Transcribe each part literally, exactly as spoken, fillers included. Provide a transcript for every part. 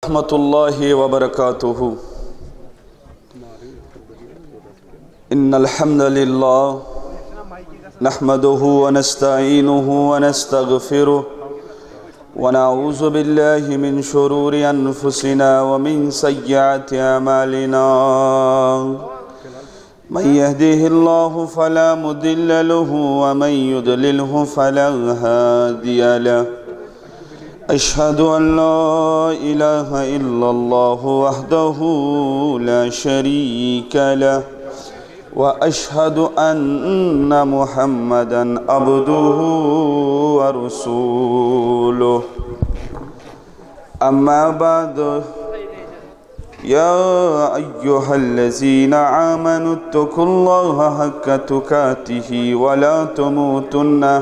ورحمة الله وبركاته. إن الحمد لله نحمده ونستعينه ونستغفره، ونعوذ بالله من شرور أنفسنا ومن سيئات أعمالنا. من يهده الله فلا مضل له، ومن يضلله فلا هادي له. أشهد أن لا إله إلا الله وحده لا شريك له، وأشهد أن محمدا عبده ورسوله. أما بعد، يا أيها الذين آمنوا اتقوا الله حق تقاته ولا تموتن،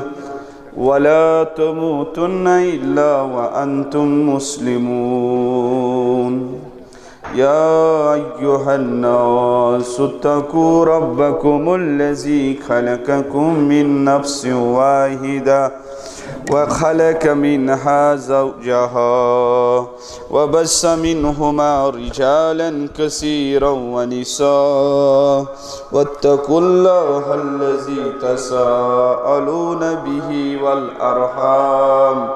ولا تموتن إلا وأنتم مسلمون. يا أيها الناس اتقوا ربكم الذي خلقكم من نفس واحدة وخلق منها زوجها وبث منهما رجالا كثيرا ونساء، واتقوا الله الذي تساءلون به والأرحام،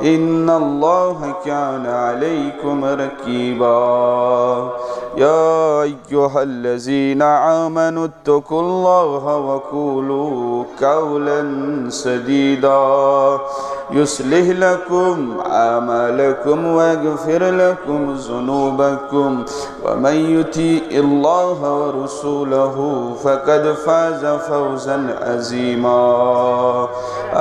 إن الله كان عليكم رقيبا. يا أيها الذين آمنوا اتقوا الله وقولوا قولا سديدا، يصلح لكم أعمالكم ويغفر لكم ذنوبكم، ومن يطع الله ورسوله فقد فاز فوزا عظيما.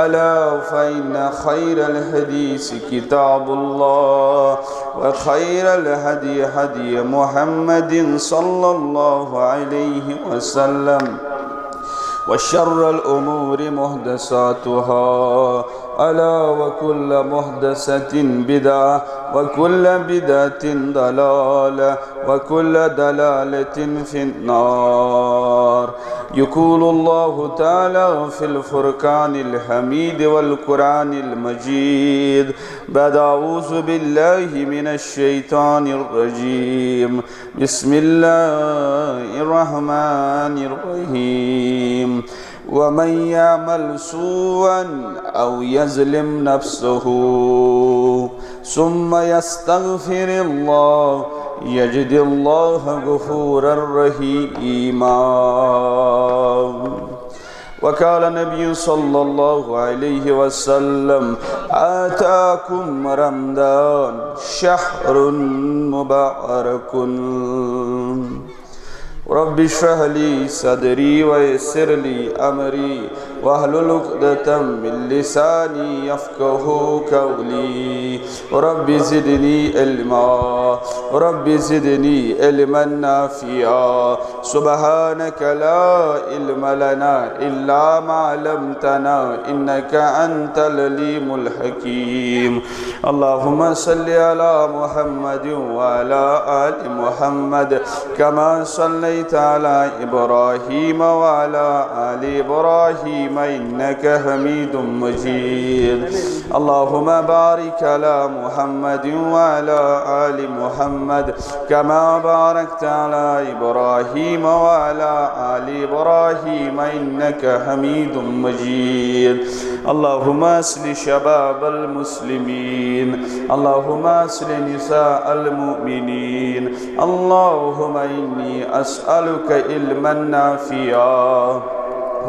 ألا فإن خير الحديث كتاب الله، وخير الهدي هدي محمد صلى الله عليه وسلم، وشر الأمور محدثاتها، ألا وكل محدثة بدعة، وكل بدعة ضلالة، وكل ضلالة في النار. يقول الله تعالى في الفرقان الحميد والقرآن المجيد بعد أعوذ بالله من الشيطان الرجيم. بسم الله الرحمن الرحيم. ومن يعمل سوءا أو يظلم نفسه ثم يستغفر الله يجد الله غفورا رحيما. وقال النبي صلى الله عليه وسلم: أتاكم رمضان شهر مبارك. رب اشرح لي صدري ويسر لي أمري واحلل عقدة من لساني يفقه قولي. رب زدني علما، رب زدني علما نافعا. سبحانك لا علم لنا إلا ما علمتنا إنك أنت العليم الحكيم. اللهم صل على محمد وعلى آل محمد كما صليت على إبراهيم وعلى آل إبراهيم إنك حميد مجيد. اللهم بارك على محمد وعلى آل محمد كما باركت على إبراهيم وعلى آل إبراهيم إنك حميد مجيد. اللهم أصلح شباب المسلمين. اللهم أصلح نساء المؤمنين. اللهم إني أسألك علما نافعا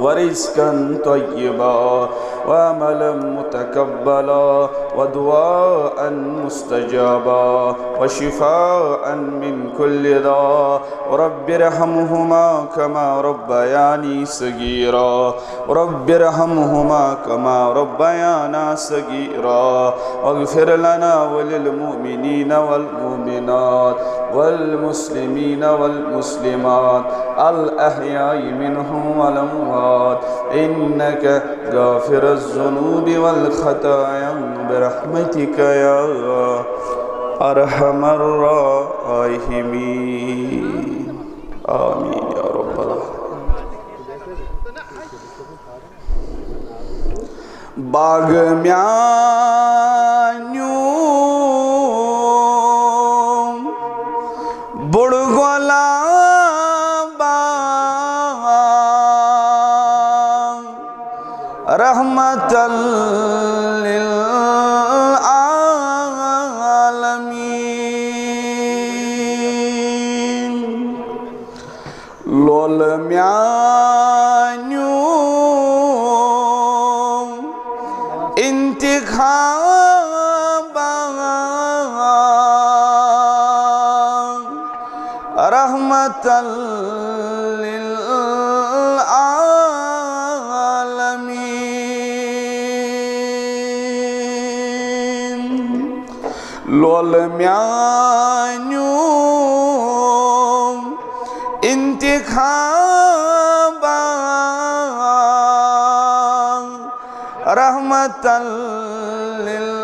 ورزقا طيبا وعملا متقبلا ودعاء مستجابا وشفاء من كل داء. رب ارحمهما كما ربياني صغيرا. رب ارحمهما كما ربيانا صغيرا. واغفر لنا وللمؤمنين والمؤمنات والمسلمين والمسلمات الأحياء منهم والأموات إنك غافر الذنوب والخطايا برحمتك يا أرحم الراحمين. آمين يا رب العالمين. باغ میانیو لول میانیو انتخابا رحمت للعالمین۔ لول میانیو انتخابا رحمت للعالمین۔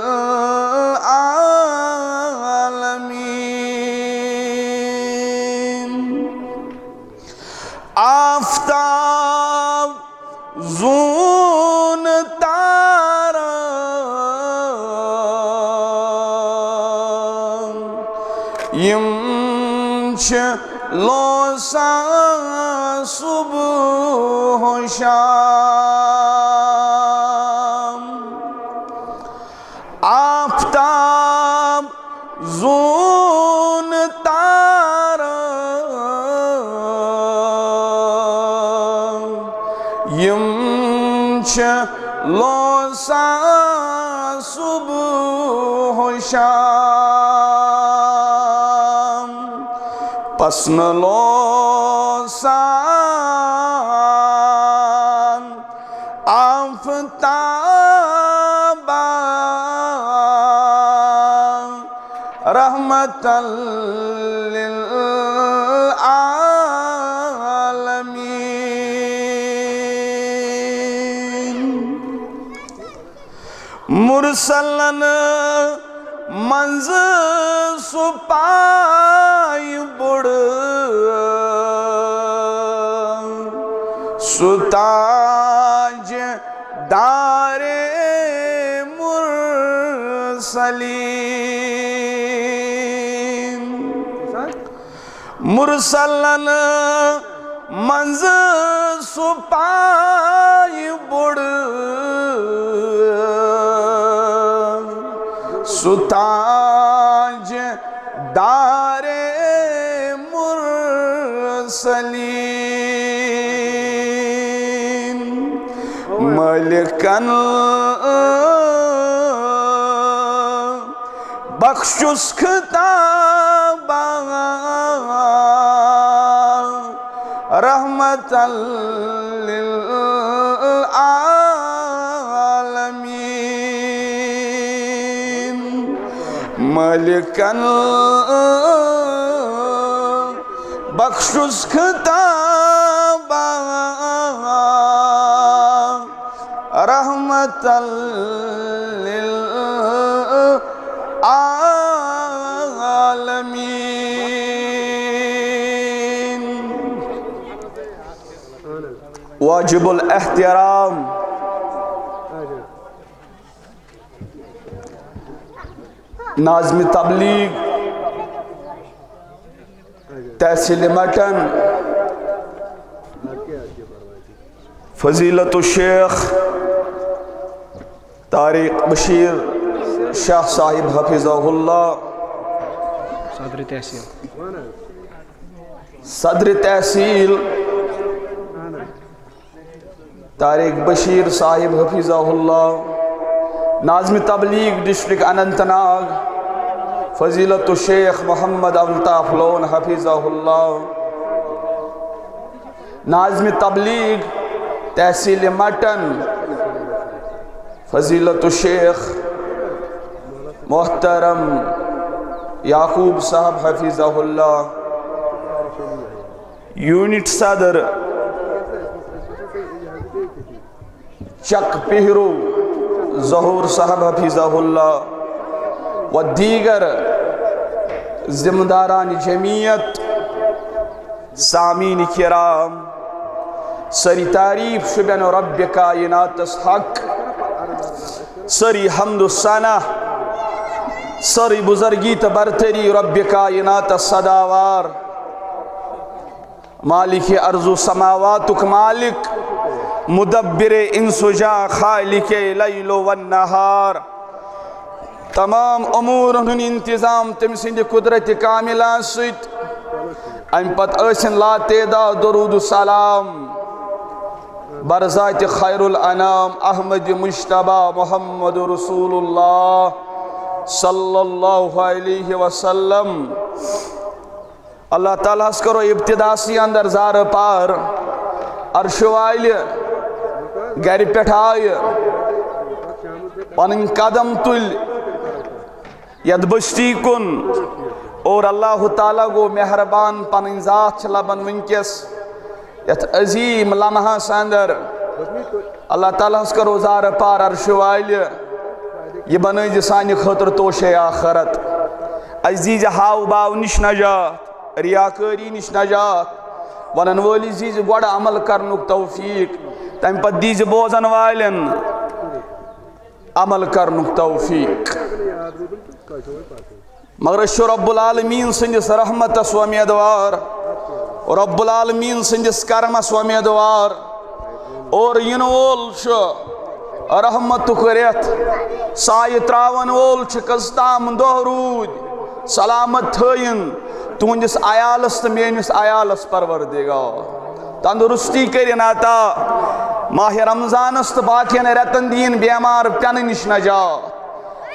آفتاب زون تاران، یم چھ لوسان صبح و شام۔ آفتاب زون تاران، یم چھ لوسان صبح و شام۔ پس نہ لوسان آفتابا رحمت للعالمین۔ مرسلن منز سُہ پایہِ بوٚڑ، سُہ تاج دارِ مرسلین۔ مرسلن منز سُہ پایہِ بوٚڑ، سُہ تاج دارِ مرسلین۔ ملکن بخشس خطابا رحمت للعالمین۔ ملکن بخشس خطابا رحمت للعالمین۔ واجب الاحترام ناظم تبلیغ تحصیل مٹن فضیلت الشیخ طارق بشیر شاہ صاحب حفظہ اللہ، صدر تحصیل۔ صدر تحصیل طارق بشیر صاحب حفظہ اللہ، ناظم تبلیغ ڈسٹرکٹ اننت ناگ فضیلت الشیخ محمد الطاف لون حفظہ اللہ، ناظم تبلیغ تحصیل مٹن فضیلت الشیخ محترم یعقوب صاحب حفظہ اللہ، یونٹ صدر چک پہرو ظہور صاحب حفظہ اللہ و دیگر ذمہ داران جمعیت، سامعین کرام، سٲری تعریف شُبٮ۪ن رب کائناتس حق، سٲری حمد و ثنا، سٲری بزرگی تہٕ برتری رب کائناتس سداوار، مالک ارض و سماواتک مالک، مدبر انس و جاں، خالق لیل و نہار۔ تمام امورن ہُنٛد انتظام تٔمۍ سٕنٛدِ قدرت کاملہ سۭتۍ۔ امہِ پتہٕ ٲسِن لاتعداد درود و سلام بر ذات خیر الانام احمد مجتبی محمد رسول اللہ صلی اللہ علیہ وسلم۔ اللہ تعالیٰ ہس کرو ابتدا سی اندر زارٕ پار، عرشہٕ والہِ گرِ پٮ۪ٹھ آیہِ، پنٕنۍ قدم تُلۍ یتھ بستی کُن، اور اللہ تعالیٰ گوٚو مہربان، پنٕنۍ ذات چھِ لبان وٕنکیٚس یتھ عظیم لمحس اندر۔ اللہ تعالیٰ ہس کرو زارٕ پار، عرشہٕ والہِ، یہِ بنٲیزِ سانہِ خٲطرٕ توشے آخرت۔ اسہِ دیٖزِ ہاو باو نِش نجات، ریاکٲری نِش نجات، ونن وٲلِس دیٖزِ گۄڈٕ عمل کرنُک توفیق، تمہِ پتہٕ دیٖزِ بوزن والٮ۪ن عمل کرنُک توفیق۔ مگر أسۍ چھِ رب العالمین سٕنٛدِس رحمتس وۄمیدوار، رب العالمین سٕنٛدِس کرمس وۄمیدوار، اور یِنہٕ وول چھُ رحمتُک رٮ۪تھ، سایہِ تراون وول چھُ، کٔژ تام دۄہ روٗدۍ، سلامت تھٲیِن تُہنٛدِس عیالس تہٕ میٲنِس عیالس پروردگار۔ تندرستی کٔرِن عطا۔ ماہِ رمضانس تہٕ باقین رٮ۪تن دِیِن بیمار پٮ۪نہٕ نِش نجات۔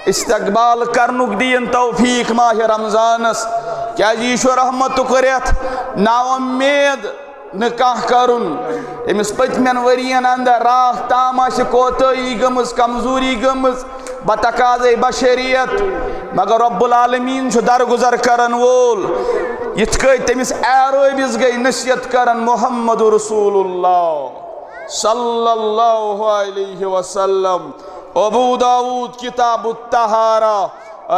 استقبال کرنُک دِیِن توفیق ماہِ رمضانس، کیازِ یہِ چھُ رحمتُک رٮ۪تھ۔ نااُمید نہٕ کانٛہہ کرُن۔ أمِس پٔتمٮ۪ن ؤرین اندر راتھ تام آسہِ کوتٲہی گٔمٕژ، کمزوری گٔمٕژ، بتقاضے بشریت، مگر رب العالمین چھُ درگزر کرن وول۔ یِتھ کٔنۍ تٔمِس اعرٲبِس گٔے نصیحت کرن محمد رسول اللہ صلی اللہ علیہ وسلم۔ ابو داود کتاب الطہارہ،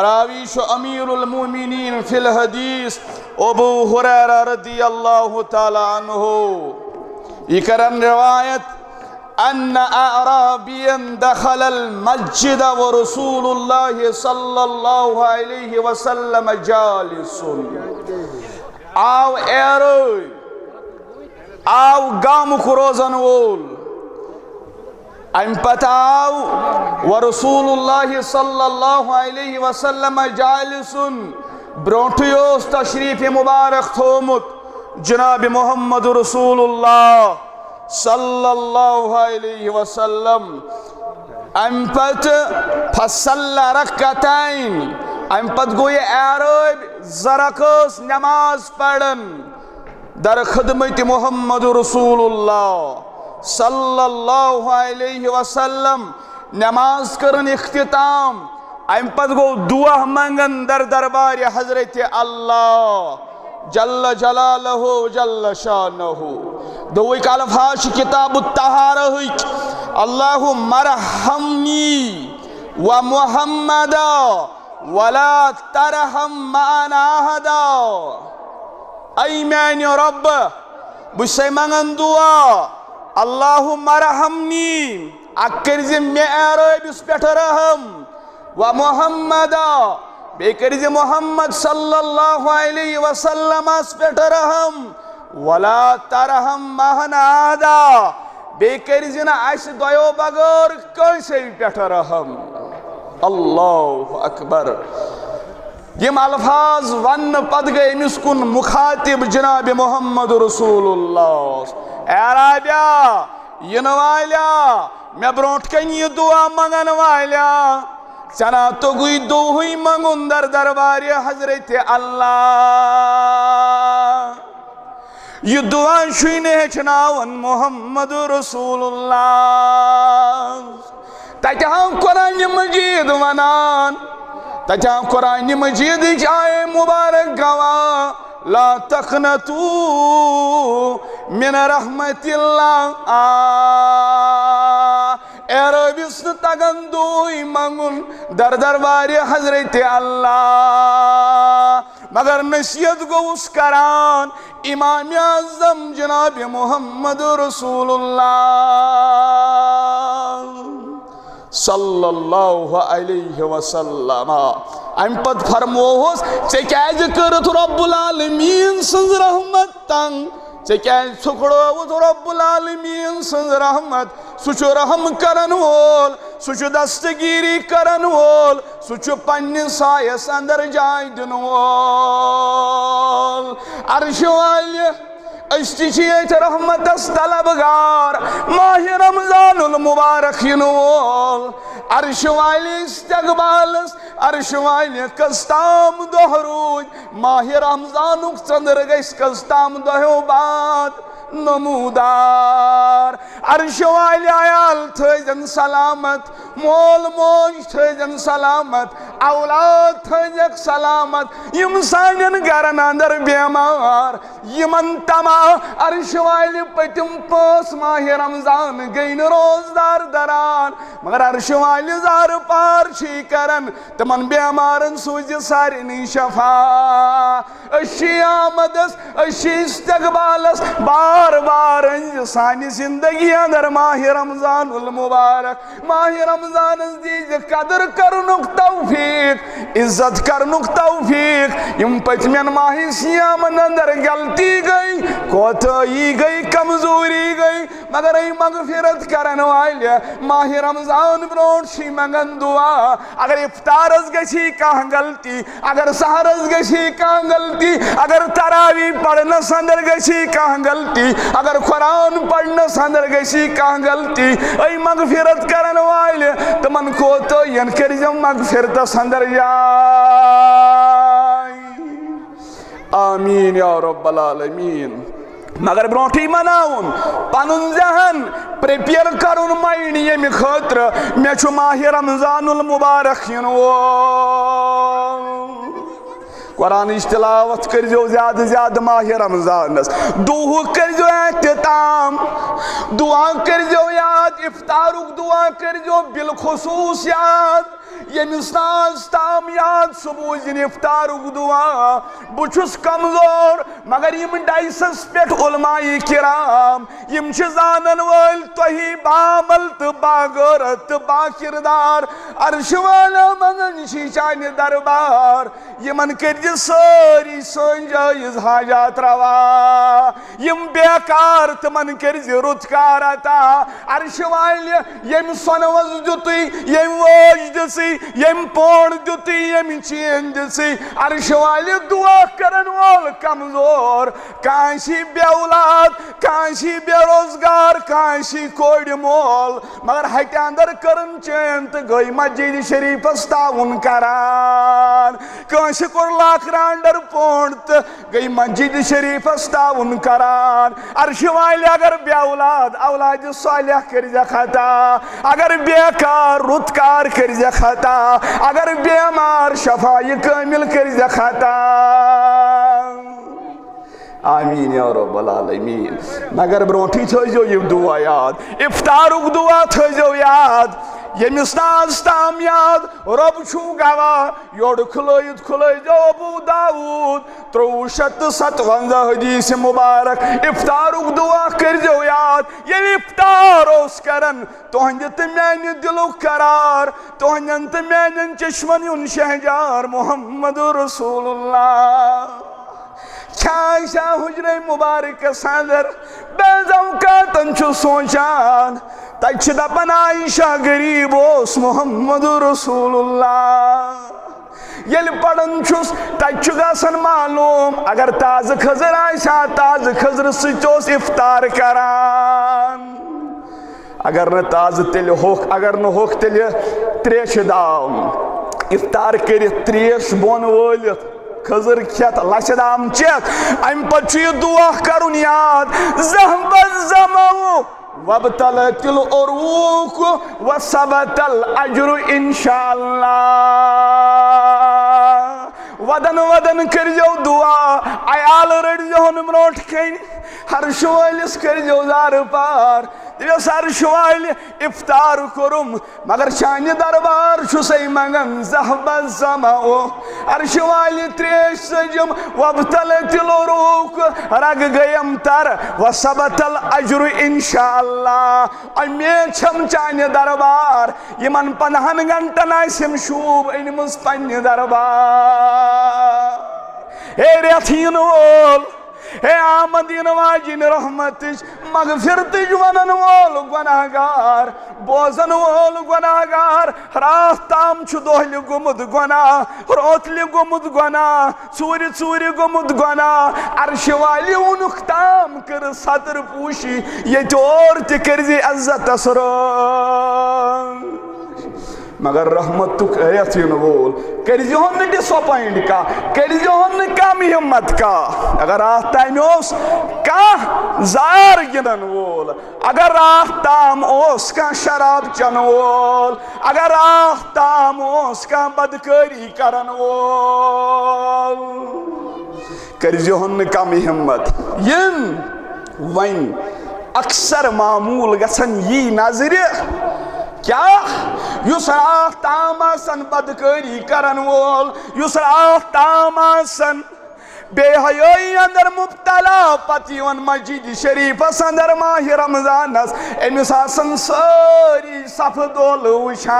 راوی چھُ امیر المومنین فی الحدیث ابو ہریرہ رضی اللہ تعالیٰ عنہ۔ یہِ کرن روایت، ان اعرابیا دخل المسجد ورسول اللہ صلی اللہ علیہ وسلم جالس۔ آو اعرٲبۍ، آو گامُک روزن وول، امہِ پتہٕ آو ورسول اللہ صلی اللہ علیہ وسلم جالس، برونٹھٕے اوس تشریف مبارک تھومُت جناب محمد رسول اللہ صلی اللہ علیہ وسلم۔ امہِ پتہٕ فصلی رکعتین، امہِ پتہٕ گوٚو یہِ اعرٲبۍ زٕ رکٲژ نماز پرن۔ در خدمت محمد رسول اللہ صلی اللہ علیہ وسلم نماز کرن اختتام۔ امہِ پتہٕ گوٚو دعا منگن در دربارِ حضرت اللہ جل جلالہ جل شانہ۔ دوٚیِکۍ الفاظ چھِ کتاب الطہارہ ہٕکۍ، اللہم ارحمنی و محمدا ولا ترحم معنا احدا۔ اے میانہِ رۄب، بہٕ چھُسے منگان دعا، اللہم ارحمنی، اکھ کٔرزِ مےٚ اعرٲبِس پٮ۪ٹھ رحم، و محمدا، بیٚیہِ کٔرزِ محمد صلی اللہ علیہ وسلمس پٮ۪ٹھ رحم، ولا ترحم معنا احدا، بیٚیہِ کٔرزِ نہٕ اسہِ دۄیو بغٲر کٲنٛسے پٮ۪ٹھ رحم۔ اللہ اکبر۔ یِم الفاظ وننہٕ پتہٕ گٔے أمِس کُن مخاطب جناب محمد رسول اللہ، اعرابیا، یِنہٕ والیا، مےٚ برونٛٹھ کنہِ یہِ دعا منگن والیا، ژےٚ نا توٚگُے دُہٕے منگُن در دربارِ حضرت اللہ۔ یہِ دعا چھُے نہٕ ہیٚچھناوان محمد رسول اللہ۔ تتہِ ہاو قرآن مجید ونان، تتہِ ہاو قرآن مجیدٕچ آیے مبارک گواہ، لا تقنطوا من رحمت اللہ۔ آ، اے رٲبِس نہٕ تگان دُہٕے منگُن در دربارِ حضرت اللہ۔ مگر نصیحت گوٚوُس کران امام اعظم جناب محمد رسول اللہ صلی اللہ علیہ وسلم۔ امہِ پتہٕ فرمووُس، ژےٚ کیازِ کٔرٕتھ رب العالمین سٕنٛز رحمت تنگ؟ ژےٚ کیازِ ژھُکڑٲوٕتھ رب العالمین سٕنٛز رحمت؟ سُہ چھُ رحم کرن وول، سُہ چھُ دستگیری کرن وول، سُہ چھُ پننِس سایس اندر جاے دِنہٕ وول۔ عرشہِ والہِ، أسۍ تہِ چھِ ییٚتہِ رحمتس طلبگار، ماہِ رمضان المبارک یِنہٕ وول۔ عرشہِ والہِ استقبالس، عرشہِ والہِ کٔژ تام دۄہ روٗدۍ، ماہِ رمضانُک ژٔنٛدٕر گژھِ کٔژ تام دۄہو بعد نمودار۔ عرشہِ والہِ عیال تھٲوزن سلامت، مول موج تھٲوزن سلامت، اولاد تھٲوزکھ سلامت، یِم سانٮ۪ن گرن اندر بیمار، یِمن تمام۔ عرشہِ والہِ پٔتِم پانٛژھ ماہِ رمضان گٔے نہٕ روزدار دران، مگر عرشہِ والہِ زارٕ پار چھِ کران، تِمن بیمارن سوٗزِ سارنٕے شفا۔ أسۍ چھِ آمدس، أسۍ چھِ استقبالس، بار بار أنزِ سانہِ زندگی اندر ماہِ رمضان المبارک۔ ماہِ رمضانس دیٖزِ قدر کرنُک توفیق، عزت کرنُک توفیق۔ یِم پٔتمٮ۪ن ماہِ صیامن اندر غلطی گٔے، کوتٲہی گٔے، کمزوری گٔے، مگر اے مغفرت کرن والہِ، ماہِ رمضان برونٹھ چھِ منگان دعا۔ اگر افطارس گژھی کانٛہہ غلطی، اگر سحرس گژھی کانٛہہ غلطی، اگر تراویح پرنس اندر گژھی کانٛہہ غلطی، اگر قرآن پرنس اندر گژھی کانٛہہ غلطی، اے مغفرت کرن والہِ، تِمن کوتٲہین کٔرزیو مغفرتس اندر جاے۔ آمین یا رب العالمین۔ مگر برونٹھٕے مناوُن پنُن ذہن، پریپیئر کرُن مائنڈ ییٚمہِ خٲطرٕ مےٚ چھُ ماہِ رمضان المبارک یِنہٕ وول۔ قرآنٕچ تلاوت کٔرزیو زیادٕ زیادٕ ماہِ رمضانس، دُہُک کٔرزیو اہتمام، دعا کٔرزیو یاد، افطارُک دعا کٔرزیو بالخصوص یاد۔ ییٚمِس نہٕ آز تام یاد سُہ بوٗزِن افطارُک دعا۔ بہٕ چھُس کمزور، مگر یِم ڈایسس پٮ۪ٹھ علماء کرام، یِم چھِ زانن وٲلۍ تۄہی، باعمل تہٕ باغٲرت تہٕ باکردار۔ عرشہِ والا منگان چھِ چانہِ دربار، یِمن کٔرزِ سٲری سٲنۍ جٲیز حاجات روا۔ یِم بیکار، تِمن کٔرزِ رُت کار عطا۔ عرشہِ والہِ، ییٚمۍ سۄنہٕ وَس دیُتُے، ییٚمۍ وٲج دِژٕے، ییٚمۍ پونڈ دیُتُے، ییٚمۍ چین دِژٕے، عرشہِ والہِ دعا کرن وول کمزور، کانٛہہ چھِ بے اولاد، کانٛہہ چھِ بے روزگار، کانٛہہ چھِ کورِ مول، مگر ہتہِ اندر کٔرٕن چین تہٕ گٔے مسجد شریفس تعاوُن کران۔ کٲنٛسہِ کوٚر لاکھ رانڈر پونڈ تہٕ گٔے مسجد شریفس تعاوُن کران۔ عرشہِ والہِ اگر بے اولاد، اولادِ صالح کٔرزٮ۪کھ عطا، اگر بیکار رُت کار کٔرزٮ۪کھ عطا، اگر بیمار شفایہِ کٲمل کٔرزٮ۪کھ عطا۔ آمین یا رب العالمین۔ مگر برونٹھٕے تھٲیزیو یہِ دعا یاد، افطارُک دعا تھٲیزیو یاد۔ ییٚمِس نہٕ آز تام یاد، رۄب چھُو گواہ، یورٕ کھُلٲیِتھ کھُلٲیزیو ابو داوود، ترٛۆوُہ شیٚتھ تہٕ ستوَنزاہ حدیث مبارک۔ افطارُک دعا کٔرزیو یاد۔ ییٚلہِ افطار اوس کران، تُہنٛدِ تہٕ میانہِ دِلُک قرار، تُہنٛدٮ۪ن تہٕ میانٮ۪ن چشمن ہُنٛد شہجار محمد رسول اللہ۔ کھیٛاہ چھا حجرے مبارکس اندر؟ بعض اوقاتن چھُ سونچان، تتہِ چھِ دپان عائشہ غریب اوس محمد رسول اللہ۔ ییٚلہِ پران چھُس، تتہِ چھُ گژھان معلوم، اگر تازٕ کھٔزٕر آسہِ ہا، تازٕ کھٔزرٕ سۭتۍ اوس افطار کران۔ اگر نہٕ تازٕ، تیٚلہِ ہوٚکھ، اگر نہٕ ہوٚکھ، تیٚلہِ تریشہِ دام۔ افطار کٔرِتھ، تریش بۄن وٲلِتھ، کھٔزٕر کھٮ۪تھ، لژھِ دام چٮ۪تھ، امہِ پتہٕ چھُ یہِ دعا کرُن یاد، ذهب الظمأ وابتلت العروق وثبت الأجر إن شاء الله۔ ودن ودن کٔرزیو دعا، عیال رٔٹزیوہن برونٹھ کنہِ، عرشہِ وٲلِس کٔرزیو زارٕ پار۔ دٔپِس، عرشہِ والہِ، افطار کوٚرُم، مگر چانہِ دربار چھُسے منگان، ذهب الظمأ۔ عرشہِ والہِ، تریش ژٔجِم، وابتلت العروق، رگ گٔیم تر، وثبت الأجر إن شاء الله۔ امید چھم چانہِ دربار، یِمن پندہن گھنٹن آسٮ۪م شوٗب أنمٕژ پننہِ دربار۔ ہے رٮ۪تھ یِنہٕ وول، ہے آمد یِنہٕ واجِنۍ رحمتٕچ، مغفرتٕچ ونن وول گۄناہگار، بوزن وول گۄناہگار، راتھ تام چھُ دۄہلہِ گوٚمُت گۄناہ، روتلہِ گوٚمُت گۄناہ، ژوٗرِ ژوٗرِ گوٚمُت گۄناہ۔ عرشہِ والہِ ووٚنُکھ تام کٔر ستر پوشی، ییٚتہِ اور تہِ کٔرزِ عزتس رٲچھ۔ مگر رحمتُک رٮ۪تھ یِنہٕ وول، کٔرۍزِہون نہٕ disappoint کانٛہہ، کٔرۍزِہون نہٕ کم ہمت کانٛہہ۔ اگر راتھ تام اوس کانٛہہ زار گِنٛدن وول، اگر راتھ تام اوس کانٛہہ شراب چٮ۪ن وول، اگر راتھ تام اوس کانٛہہ بدکٲری کرن وول، کٔرۍزِہون نہٕ کم ہمت۔ یِن وۄنۍ اکثر معمول گژھن یی نظرِ۔ کیٛاہ؟ یُس راتھ تام آسن بدکٲری کرن وول، یُس راتھ تام آسن بے حیٲیی اندر مبتلا، پتہٕ یِوان مسجد شریفس اندر ماہِ رمضانس، أمِس آسن سٲری صفہٕ دولہٕ وٕچھان۔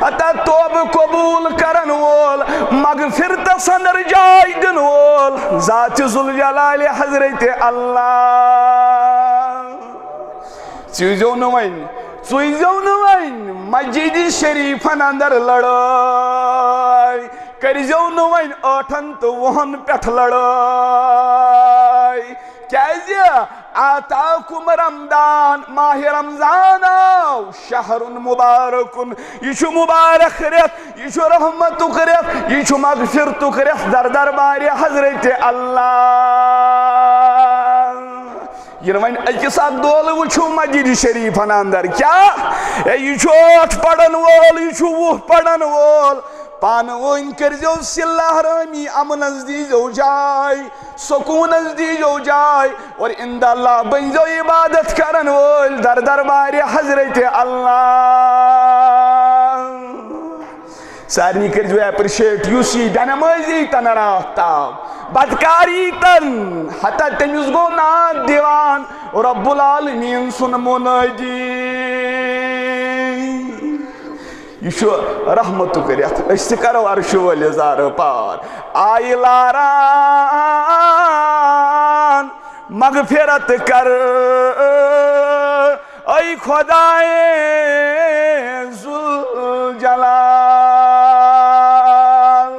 ہتا توبہٕ قبول کرن وول، مغفرتس اندر جاے دِن وول، ذات ذوالجلال حضرت اللہ۔ ژٕ ییٖزیو نہٕ وۄنۍ، ژٕ ییٖزیو نہٕ وۄنۍ مسجد شریفن اندر لڑٲے، کٔرۍزیو نہٕ وۄنۍ ٲٹھن تہٕ وُہن پٮ۪ٹھ لڑٲے۔ کیازِ؟ آتاکم رمضان، ماہِ رمضان آو، شہر مبارک، یہِ چھُ مبارک رٮ۪تھ، یہِ چھُ رحمتُک رٮ۪تھ، یہِ چھُ مغفرتُک رٮ۪تھ، در دربارِ حضرت اللہ۔ ییٚلہِ وۄنۍ أکِس اکھ دولہٕ وٕچھِو مسجد شریفن اندر، کیٛاہ؟ ہے، یہِ چھُ ٲٹھ پرن وول، یہِ چھُ وُہ پرن وول۔ پانہٕ ؤنۍ کٔرۍزیو صلہ رحمی، امنس دیٖزیو جاے، سکوٗنس دیٖزیو جاے، اور عند اللہ بٔنۍزیو عبادت کرن وٲلۍ در دربارِ حضرت اللہ۔ سارنٕے کٔرۍزیو appreciate، یُس یہِ بے نمٲزی تن راتھ تام، بدکاری تن، ہتا تٔمِس گوٚو ناد دِوان رب العالمین سُنٛد منٲدی۔ یہِ چھُ رحمتُک رٮ۪تھ، أسۍ تہِ کرو عرشہِ وٲلِس زارٕ پار۔ آیہِ لاران مغفرت کر، اے خدائے ذوالجلال۔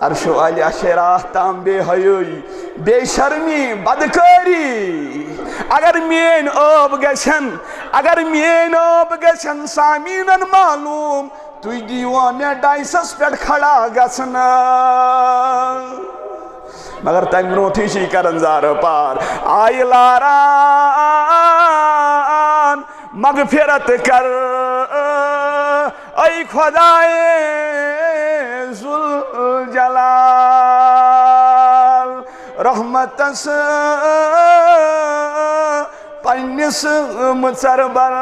عرشہِ والہِ اچھے راتھ تام بے حیٲیی، بے شرمی، بدکٲری۔ اگر میٲنۍ ٲب گژھن، اگر میٲنۍ ٲب گژھن سامعیٖنن معلوم، تُہۍ دِیوا مےٚ ڈایسس پٮ۪ٹھ کھڑا گژھنہٕ؟ مگر تمہِ برونٹھٕے چھِ یہِ کران زارٕ پار۔ آیہِ لاران مغفرت کر، اے خدائے ذوالجلال، رحمتس پننِس مُژر بر،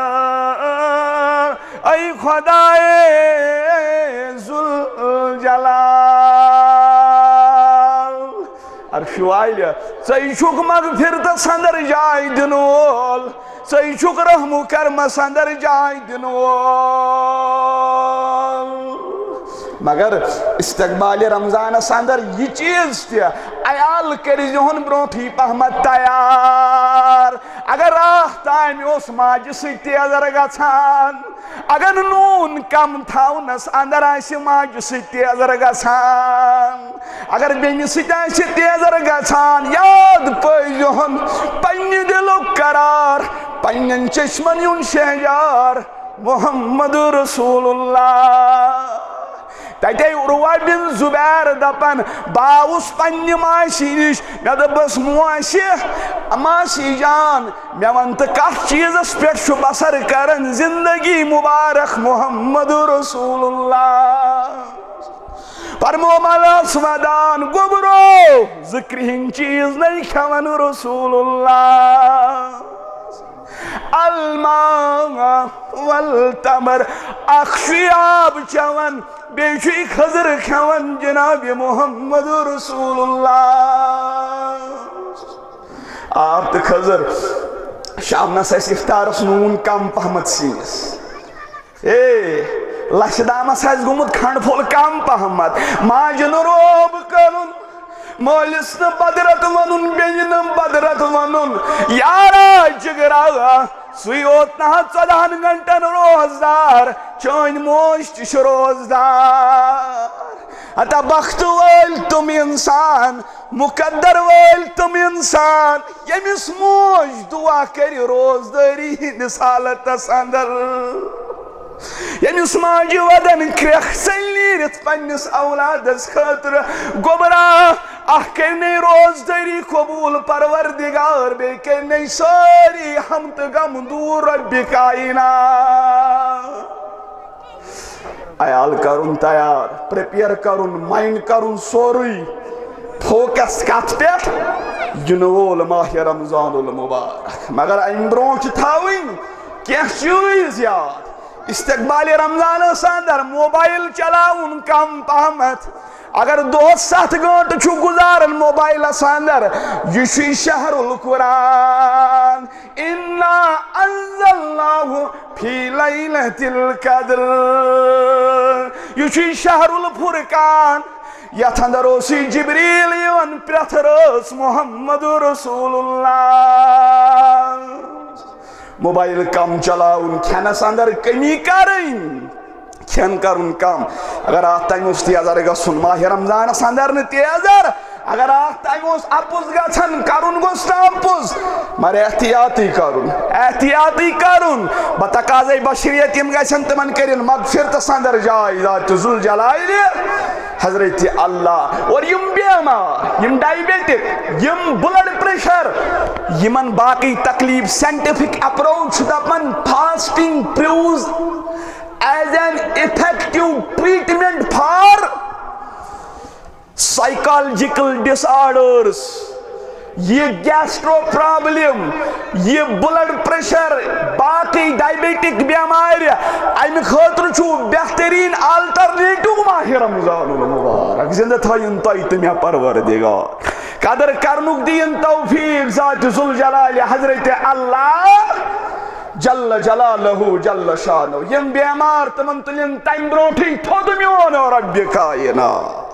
اے خدائے ذوالجلال۔ عرشہِ والہِ، ژے چھُکھ مغفرتس اندر جاے دِنہٕ وول، ژے چھُکھ رحم و کرمس اندر جاے دِنہٕ وول۔ مگر استقبال رمضانس اندر یہِ چیز تہِ عیال کٔرۍ زِہون برونٹھٕے پہمتھ تیار۔ اگر راتھ تام اوس ماجہِ سۭتۍ تیزر گژھان، اگر نوٗن کم تھاونس اندر آسہِ ماجہِ سۭتۍ تیزر گژھان، اگر بیٚنہِ سۭتۍ آسہِ تیزر گژھان، یاد پٲوۍزِہون پننہِ دِلُک قرار، پننٮ۪ن چشمن ہُنٛد شہجار محمد رسول اللہ۔ تتے عروہ بن زبیر دپان، بہٕ آوُس پننہِ ماسہِ نِش، مےٚ دوٚپُس، "موسہِ، ماسی جان، مےٚ وَن تہٕ کَتھ چیٖزَس پٮ۪ٹھ چھُ بسر کران زندگی مبارک محمد رسول اللہ؟" فرمومس ودان، گوٚبرو، زٕ کرٛہِنۍ چیٖز نَے کھٮ۪وان رسول اللہ۔ الماء والتمر، اکھ چھُ آب چٮ۪وان، بیٚیہِ چھُ یہِ کھٔزٕر کھٮ۪وان جناب محمد رسول اللہ۔ آب تہٕ کھٔزٕر۔ شامنس آسہِ افطارس نوٗن کم پہمتھ سِنِس۔ اے، لچھِ دامس آسہِ گوٚمُت کھنڈ پھوٚل کم پہمتھ۔ ماجہِ نہٕ روب کرُن، مٲلِس نہٕ بدرت ونُن، بیٚنہِ نہٕ بدرت ونُن، یارا جگرا، سُے اوت نہ ژۄدہن گھنٹن روزدار، چٲنۍ موج تہِ چھِ روزدار۔ ہتا بخت وٲلۍ تِم انسان، مقدر وٲلۍ تِم انسان، ییٚمِس موج دعا کرِ روزدٲری ہٕنٛدِس حالتس اندر۔ ییٚمِس ماجہِ وَدَن کرٛٮ۪کھ ژٔلۍ نیٖرِتھ پنٛنِس اولادس خٲطرٕ۔ گوٚبرا، اکھ کٔرۍ نے روزدٲری قبوٗل پروردگار، بیٚیہِ کٔرۍ نے سٲری ہم تہٕ غم دوٗر رۄبِ کائنات۔ عیال کرُن تیار، پریپیئر کرُن، مائنڈ کرُن سورُے، فوکس کتھ پٮ۪ٹھ؟ یِنہٕ وول ماہِ رمضان المبارک۔ مگر امہِ برونٛٹھ چھِ تھاوٕنۍ کینٛہہ چیٖز یاد۔ استقبال رمضانس اندر موبائل چلاوُن کم پہمتھ۔ اگر دۄہس ستھ گٲنٛٹہٕ چھُ گُزاران موبائلس اندر، یہِ چھُے شہر القرآن۔ انا انزلناہ فی لیلۃ القدر۔ یہِ چھُے شہر الفرقان۔ یتھ اندر اوسُے جبریل یِوان پرٛٮ۪تھ رٲژ محمد رسول اللہ۔ موبائل کم چلاوُن، کھٮ۪نس اندر کمی کرٕنۍ، کھٮ۪ن کرُن کم۔ اگر اتھ تمہِ اوس تیزر گژھُن، ماہِ رمضانس اندر نہٕ تیزر، اگر اتھ تمہِ اوس اپُز گژھان، کرُن گوٚژھ نہٕ اپُز، مگر احتیاطی کرُن، احتیاطی کرُن۔ بتقاضے بشریت یِم گژھن، تِمن کٔرِن مغفرتس اندر جاے ذات ذوالجلال حضرت اللہ۔ اور یِم بیمار، یِم ڈائبیٹک، یِم بلڈ پریشر، یِمن باقی تکلیف، سائنٹیفک اپروچ چھُ دپان fasting proves as an effective treatment for psychological disorders۔ یہ گیسٹرو پرابلم، یہ بلڈ پریشر، باقی ڈائبیٹک بیمارِ، امہِ خٲطرٕ چھُ بہترین آلٹرنیٹو ماہِ رمضان المبارک۔ زندٕ تھٲیِن تۄہہِ تہٕ مےٚ پروردگار۔ قدر کرنُک دِیِن توفیق ذات ذوالجلال حضرت اللہ جل جلالہ جل شانہ۔ یِم بیمار، تِمن تُلِن تمہِ برونٛٹھٕے تھوٚد میون رۄبِ کائنات۔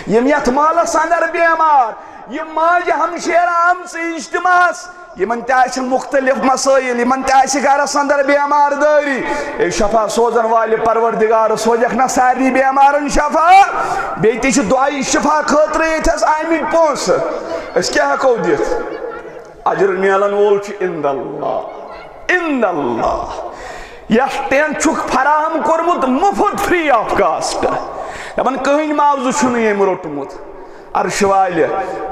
یِم یتھ مالس اندر بیمار، یِم ماجہِ ہمشیرٕ آمژٕ اجتماعس، یِمن تہِ آسہِ مختلف مسائل، یِمن تہِ آسہِ گرس اندر بیمار دٲری، اے شفا سوزن والہِ پروردگار، سوزکھ نہ سارنٕے بیمارن شفا۔ بیٚیہِ تہِ چھِ دعایہِ شفا خٲطرٕ ییٚتھس آمٕتۍ پونٛسہٕ، أسۍ کیٛاہ ہٮ۪کو دِتھ؟ اجر میلن وول چھُ عند اللہ، عند اللہ۔ یتھ ٹینٹ چھُکھ فراہم کوٚرمُت مُفت، free of cost۔ دپان کٕہٕنۍ معاوضہٕ چھُنہٕ ییٚمۍ روٚٹمُت۔ عرشہِ والہِ،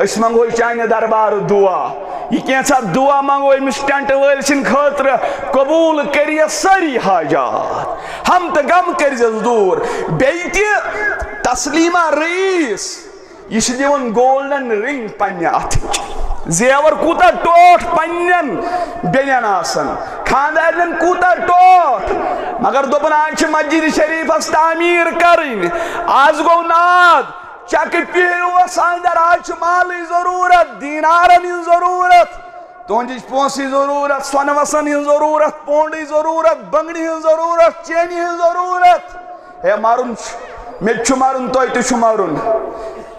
أسۍ منٛگو چانہِ دربارٕ دعا۔ یہِ کینٛژھا دعا منٛگو أمِس ٹینٹ وٲلۍ سٕنٛدِ خٲطرٕ، قبوٗل کٔرِیَس سٲری حاجات، ہم تہٕ غم کٔرۍزٮ۪س دوٗر۔ بیٚیہِ تہِ تسلیمہ رئیس، یہِ چھِ دِوان گولڈن رنگ پننہِ اتھٕچ۔ زیور کوٗتاہ ٹوٹھ پننٮ۪ن بیٚنٮ۪ن آسان، خاندارنٮ۪ن کوٗتاہ ٹوٹھ۔ مگر دوٚپُن، آز چھِ مسجد شریفس تعمیٖر کرٕنۍ، آز گوٚو ناد، چکہٕ پِہرِ اوس اندر، آز چھِ مالٕچ ضروٗرت، دینارن ہٕنٛز ضروٗرت، تُہنٛدِچ پونٛسٕچ ضروٗرت، سۄنہٕ وسن ہٕنٛز ضروٗرت، پونڈٕچ ضروٗرت، بنگنہِ ہٕنٛز ضروٗرت، چینہِ ہٕنٛز ضروٗرت۔ ہے، مرُن چھُ، مےٚ تہِ چھُ مرُن، تۄہہِ تہِ چھُ مرُن،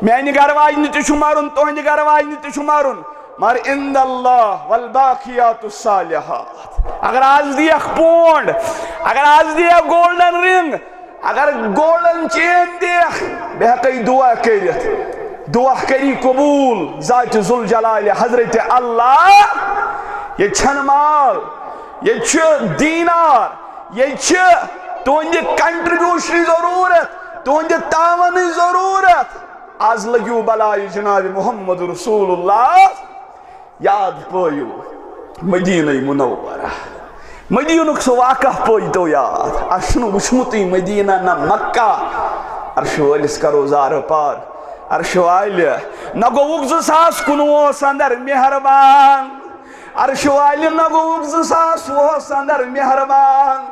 میانہِ گرٕ واجنہِ تہِ چھُ مرُن، تُہنٛدِ گرٕ واجنہِ تہِ چھُ مرُن۔ مگر عند اللہ والباقیات الصالحات۔ اگر آز دِیَکھ پونڈ، اگر آز دِیَکھ گولڈن رنگ، اگر گولڈن چین دِیَکھ، بہٕ ہٮ۪کَے دعا کٔرِتھ۔ دعا کٔری قبوٗل ذاتِ ذوالجلال حضرت اللہ۔ ییٚتہِ چھَنہٕ مال، ییٚتہِ چھُ دینار، ییٚتہِ چھِ تُہنٛدِ کنٹریبیوشنٕچ ضروٗرت، تُہنٛدِ تعاونٕچ ضروٗرت۔ از لٔگِو بلایہِ جناب محمد رسول اللہ۔ یاد پٲیِو مدینہ منورہ، مدینُک سُہ واقعہ پٲیتو یاد۔ اَسہِ چھُنہٕ وُچھمُتٕے مدینہ نہ مکہ۔ عرشہِ وٲلِس کرو زارٕ پار۔ عرشہِ والہِ، نہ گوٚوُکھ زٕ ساس کُنوُہس اندر مہربان۔ عرشہِ والہِ، نہ گوٚوُکھ زٕ ساس وُہس اندر مہربان،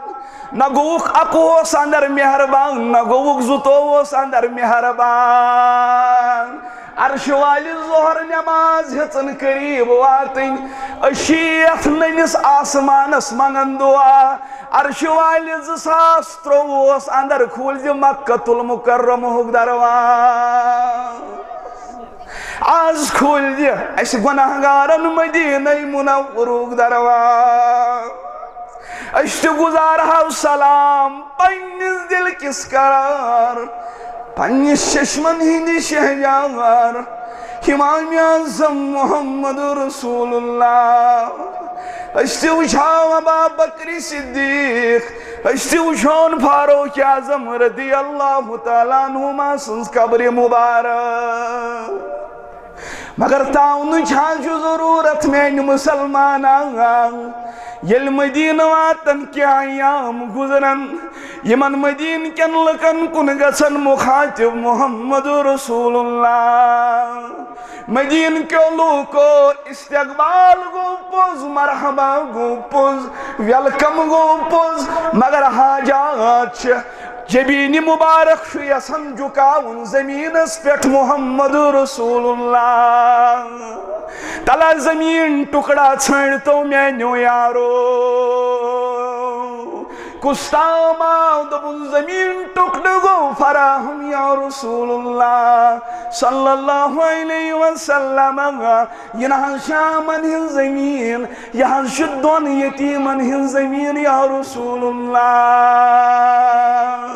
نہ گوٚوُکھ اکوُہس اندر مہربان، نہ گوٚوُکھ زٕتووُہس اندر مہربان۔ عرشہِ والہِ، ظہر نماز ہیژن قریب واتن، أسی یتھ نٔنِس آسمانس منگن دعا۔ عرشہِ والہِ، زٕ ساس ترٛۆوُہس اندر کھوٗلزِ مکہ المکرمہُک دروازٕ۔ آز کھولہِ اَسہِ گۄناہگارن مدینہ منورُک دروازٕ۔ أسۍ تہِ گُزارہو سلام پننِس دِل کِس قرار، پننِس چشمن ہٕنٛدِ شہجار، امام اعظم محمد رسول اللہ۔ أسۍ تہِ وٕچھو ابا بکر صدیق، أسۍ تہِ وٕچھون فاروق اعظم رضی اللہ تعالیٰ عنہما سٕنٛز قبرِ مبارک۔ مگر تاونٕچ حظ چھُ ضروٗرت میانہِ مسلمانان۔ ییٚلہِ مدینہٕ واتن کینٛہہ ایام گُزرن، یِمن مدینہٕ کٮ۪ن لُکن کُن گژھن مخاطب محمد رسول اللہ۔ مدینہٕ کیو لوٗکو، استقبال گوٚو پوٚز، مرحبا گوٚو پوٚز، ویلکم گوٚو پوٚز، مگر حاجات چھِ۔ جبین مبارک چھُ یژھان جُکاوُن زمینس پٮ۪ٹھ محمد رسول اللہ۔ تلہ زمین ٹکڑا ژھٲنٛڈتو میانیو یارو۔ کُس تام آو، دوٚپُن، زمین ٹکڑٕ گوٚو فراہم یا رسول اللہ صلی اللہ علیہ وسلم۔ یہِ نہ حظ چھِ یِمن ہٕنٛز زٔمیٖن، یہِ حظ چھِ دۄن یتیٖمن ہٕنٛز زٔمیٖن یا رسول اللہ۔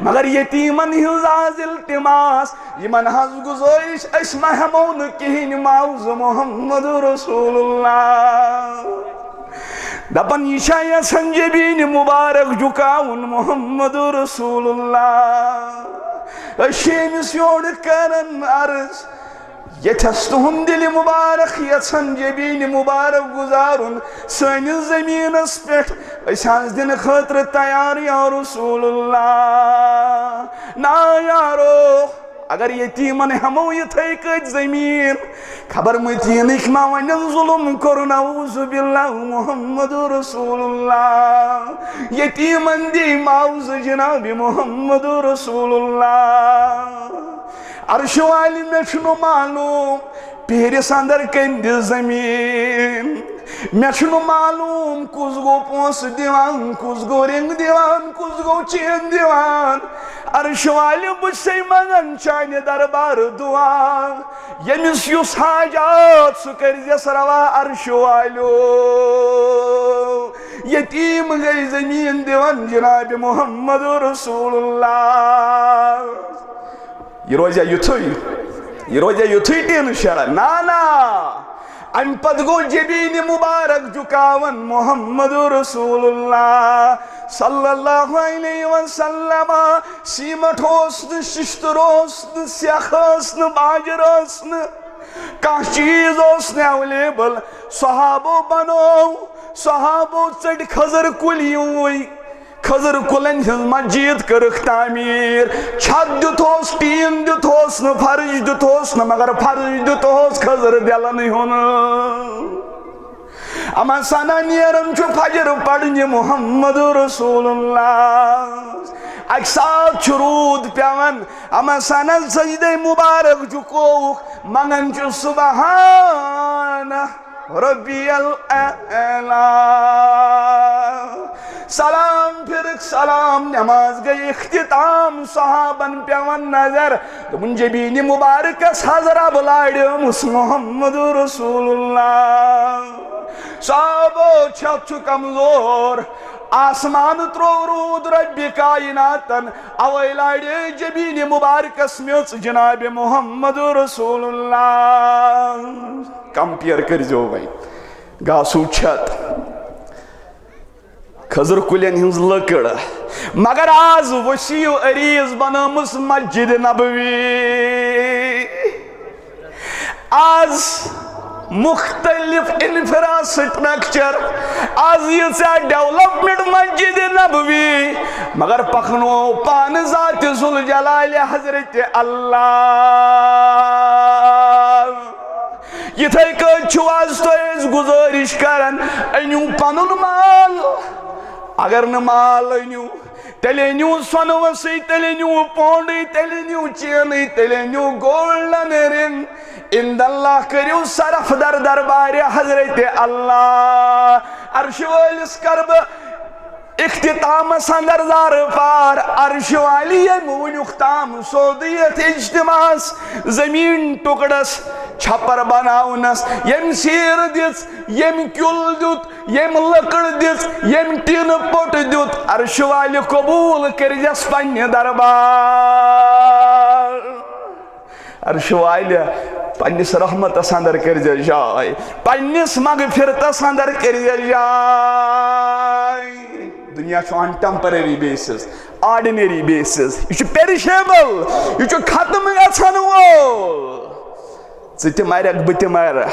مگر یتیٖمن ہٕنٛز آز التماس، یِمن حظ گُزٲرِش، أسۍ مہ ہٮ۪مو نہٕ کِہیٖنۍ معاوضہٕ محمد رسول اللہ۔ دپان، یہِ چھا یژھان جبین مبارک جُکاوُن محمد رسول اللہ۔ أسۍ چھِ أمِس یورٕ کران عرض، ییٚتھس تُہُنٛد دِلہِ مُبارک یژھان جبیٖنہِ مُبارک گُزارُن سٲنِس زٔمیٖنس پٮ۪ٹھ، أسۍ حظ دِنہٕ خٲطرٕ تیار یا رسول اللہ۔ نا یارو، اگر یتیٖمن ہٮ۪مو یِتھے کٲٹھۍ زٔمیٖن، خبر متیٖنٕکۍ ما ونن ظُلم کوٚر، نعوذ باللہ محمد رسول اللہ۔ یتیٖمن دی معاوضہٕ جناب محمد رسول اللہ۔ عرشہِ والہِ، مےٚ چھُنہٕ معلوم پیٖرِس اندر کٔمۍ دِژ زٔمیٖن۔ مےٚ چھُنہٕ معلوم کُس گوٚو پونٛسہٕ دِوان، کُس گوٚو رِنٛگ دِوان، کُس گوٚو چین دِوان۔ عرشہِ والہِ، بہٕ چھسے منٛگان چانہِ دربارٕ دُعا، ییٚمِس یُس حاجات سُہ کٔرۍزٮ۪س روا عرشہِ والیو۔ یتیٖم گٔے زٔمیٖن دِوان جناب محمد رسول اللہ۔ یہِ روزیا یُتھُے؟ یہِ روزیا یُتھُے ٹیٖنہٕ شیرا؟ نا، نا۔ اَمہِ پتہٕ گوٚو جبیٖنہِ مُبارک جُکاوان محمد رسول اللہ صلی اللہ علیہ وسلم۔ سیٖمٹ اوس نہٕ، شِشتٕر اوس نہٕ، سٮ۪کھ ٲس نہٕ، باجِر ٲس نہٕ، کانٛہہ چیٖز اوس نہٕ ایویلیبل۔ صحابو بنوو، صحابو ژٔٹۍ کھٔزٕر کُلۍ یِموٕے۔ کھٔزٕر کُلٮ۪ن ہٕنٛز مسجد کٔرٕکھ تعمیٖر۔ چھت دیُتہوس، ٹیٖن دیُتہوس نہٕ، فرٕش دیُتہوس نہٕ، مگر فرٕش دیُتہوس کھٔزٕر دِلن ہُنٛد۔ اما سنہ نیران چھُ فجر پرنہِ محمد رسول اللہ۔ اکہِ ساتہٕ چھُ روٗد پٮ۪وان، اما سنہ سجدے مبارک جُکووُکھ، منٛگان چھُ سبحان ربی الاعلی۔ سلام پھرکھ سلام، نماز گٔے اختتام۔ صحابن پٮ۪وان نظر، دوٚپُن، جبیٖنہِ مُبارکس حض رب لاریمٕژ محمد رسول اللہ۔ صحابو چھتھ چھُ کمزور، آسمان تروو روٗد ربِ کائناتن، اوے لاڑے جبیٖنہِ مُبارکس میٚژ جناب محمد رسول اللہ۔ کمپیئر کٔرۍزیو وۄنۍ۔ گاسوٗ چھت، کھٔزٕر کُلٮ۪ن ہٕنٛز لٔکٕر۔ مگر آز وسیع عریض بنٲومٕژ مسجد نبوی۔ آز مختلف انفراسٹرکچر، آز ییٖژاہ ڈیولپمنٹ مسجد نبوی، مگر پکنو پانہٕ ذات ذوالجلال حضرت اللہ۔ یِتھے کٲٹھۍ چھِو آز تۄہہِ أسۍ گُزٲرِش کران، أنِو پنُن مال۔ اگر نہٕ مال أنِو، تیٚلہِ أنِو سۄنہٕ وَسٕے، تیٚلہِ أنِو پونڈٕے، تیٚلہِ أنِو چینٕے، تیٚلہِ أنِو گولڈن رِنگ۔ عند اللہ کٔرِو صرف در دربارِ حضرت اللہ۔ عرشہِ وٲلِس کرٕ بہٕ اختتامس اندر زار پار، عرش والی ییٚمۍ وُنیُک تام سوٚد یتھ اجتماعس، زمین ٹکڑس چھپر بناونس، ییٚمۍ سیر دِژ، ییٚمۍ کیُل دیُت، ییٚمۍ لٔکٕر دِژ، ییٚمۍ ٹیٖنہٕ پوٚٹ دیُت، عرش والہِ قبوٗل کٔرۍزٮ۪س پننہِ دربار۔ عرش والہِ، پننِس رحمتس اندر کٔرۍزٮ۪س جاے، پننِس مغفرتس اندر کٔرۍزٮ۪س جاے۔ دُنیا چھُ on temporary basis، ordinary basis، یہِ چھُ perishable، یہِ چھُ ختم گژھن وول۔ ژٕ تہِ مرکھ، بہٕ تہِ مرٕ،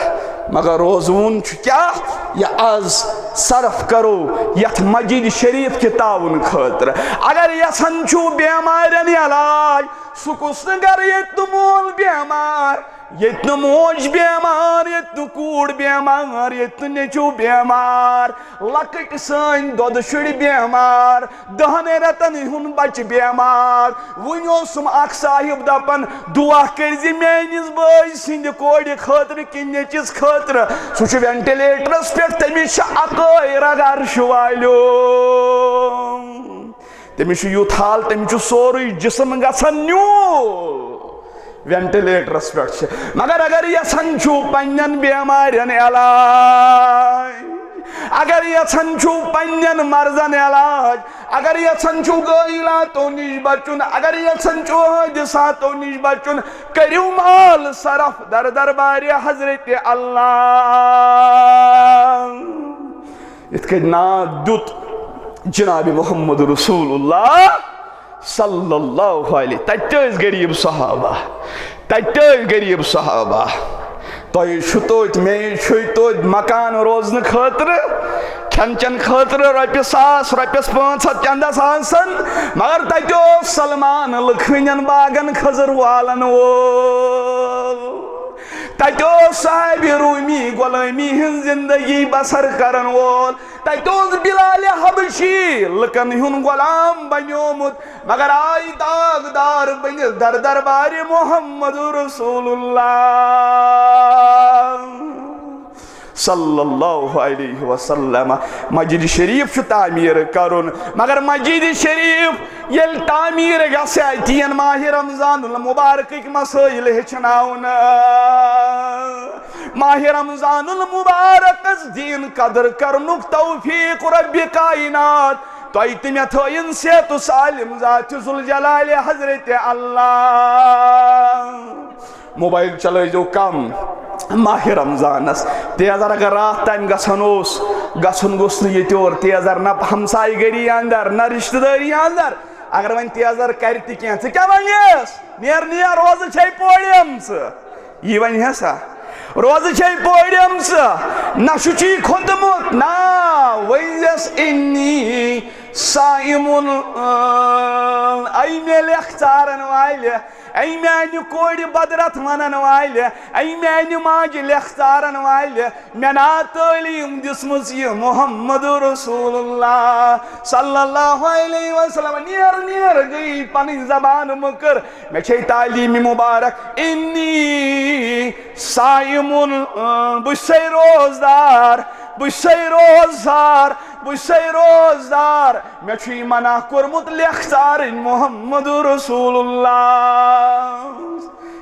مگر روزوُن چھُ کیٛاہ؟ یہِ از صرف کرو یتھ مسجد شریف کہِ تعاون خٲطرٕ۔ اگر یژھان چھُو بیمارٮ۪ن علاج، سُہ کُس نہٕ گرٕ ییٚتہِ نہٕ مول بیمار، ییٚتہِ نہٕ موج بیمار، ییٚتہِ نہٕ کوٗر بیمار، ییٚتہِ نہٕ نیٚچو بیمار، لۄکٕٹۍ سٲنۍ دۄدٕ شُرۍ بیمار، دہن رٮ۪تن ہُنٛد بچہٕ بیمار۔ وُنہِ اوسُم اکھ صاحب دپان، دعا کٔرۍ زِ میٲنِس بٲے سٕنٛدِ کورِ خٲطرٕ کِنہٕ نیٚچِس خٲطرٕ۔ سُہ چھُ وینٹِلیٹرس پٮ۪ٹھ، تٔمِس چھِ اکٲے رگ عرش والیو۔ تٔمِس چھُ یُتھ حال، تٔمِس چھُ سورُے جسم گژھان نیوٗل۔ وینٹِلیٹرس پٮ۪ٹھ چھِ۔ مگر اگر یژھان چھُو پننٮ۪ن بیمارٮ۪ن علاج، اگر یژھان چھُو پننٮ۪ن مرضن علاج، اگر یژھان چھُو غٲیلاتو نِش بچُن، اگر یژھان چھُو حٲدثاتو نِش بچُن، کٔرِو مال صرف در دربارِ حضرت اللہ۔ یِتھ کٔنۍ ناد دیُت جناب محمد رسول اللہ صلی اللہ علیہ، تتہِ تہِ ٲسۍ غریب صحابہ، تتہِ تہِ ٲسۍ غریب صحابہ۔ تۄہہِ چھُ توتہِ، مےٚ چھُے توتہِ مکان روزنہٕ خٲطرٕ، کھٮ۪ن چٮ۪ن خٲطرٕ رۄپیہِ ساس، رۄپیَس پانٛژھ ہَتھ چندس آسان، مگر تتہِ اوس سلمان لکھنٮ۪ن باغن خٔزٕر والن وول۔ تتہِ اوس صاحب رومی غلٲمی ہٕنٛز زندگی بسر کرن وول۔ تتہِ اوس بلال حبشی لُکن ہُنٛد غلام بنیومُت، مگر آے داغدار بٔنِتھ در دربارِ محمد رسول اللہ صلی اللہ علیہ وسلم۔ مسجد شریف چھُ تعمیٖر کرُن، مگر مسجد شریف ییٚلہِ تعمیٖر گژھِ، اَتہِ یِن ماہِ رمضان المبارکٕکۍ مسٲیل ہیٚچھناونہٕ۔ ماہِ رمضان المبارکس دین قدر کرنُک توفیق رب کائنات تۄہہِ تہٕ مےٚ تھٲیِن صحت سالم ذات ذوالجلال حضرت اللہ۔ موبایل چلٲیزیو کم ماہِ رمضانس۔ تیزر اگر راتھ تام گژھن اوس، گژھُن گوٚژھ نہٕ ییٚتہِ اور۔ تیزر نہ ہمسایہِ گٔری اندر، نہ رشتہٕ دٲری اندر۔ اگر وۄنۍ تیزر کرِ تہِ کینٛہہ، ژٕ کیٛاہ ونیس؟ نیر، نیر، روزٕ چھے پوڑیمژٕ۔ یی ونہِ ہسا، روزٕ چھے پوڑیمژٕ، نہ چھُ چی کھوٚتمُت، نا، ؤنزٮ۪س انی صائمُن۔ اے مےٚ لیکھ ژارن والہِ، اے میانہِ کورِ بدرت ونن والہِ، اے میانہِ ماجہِ لیکھ ژارن والہِ، مےٚ نا تعلیٖم دِژمٕژ یہِ محمد رسول اللہ صلی اللہ علیہ وسلم۔ نیر، نیر، گٔیی پنٕنۍ زبان مٔکٕر۔ مےٚ چھے تعلیٖم مبارک، انی صائمُن، بہٕ چھُسے روزدار، بہٕ چھُسے روزدار، بہٕ چھُسے روزدار۔ مےٚ چھُ یہِ منع کوٚرمُت لیکھ ژارٕنۍ محمد رسول اللہ۔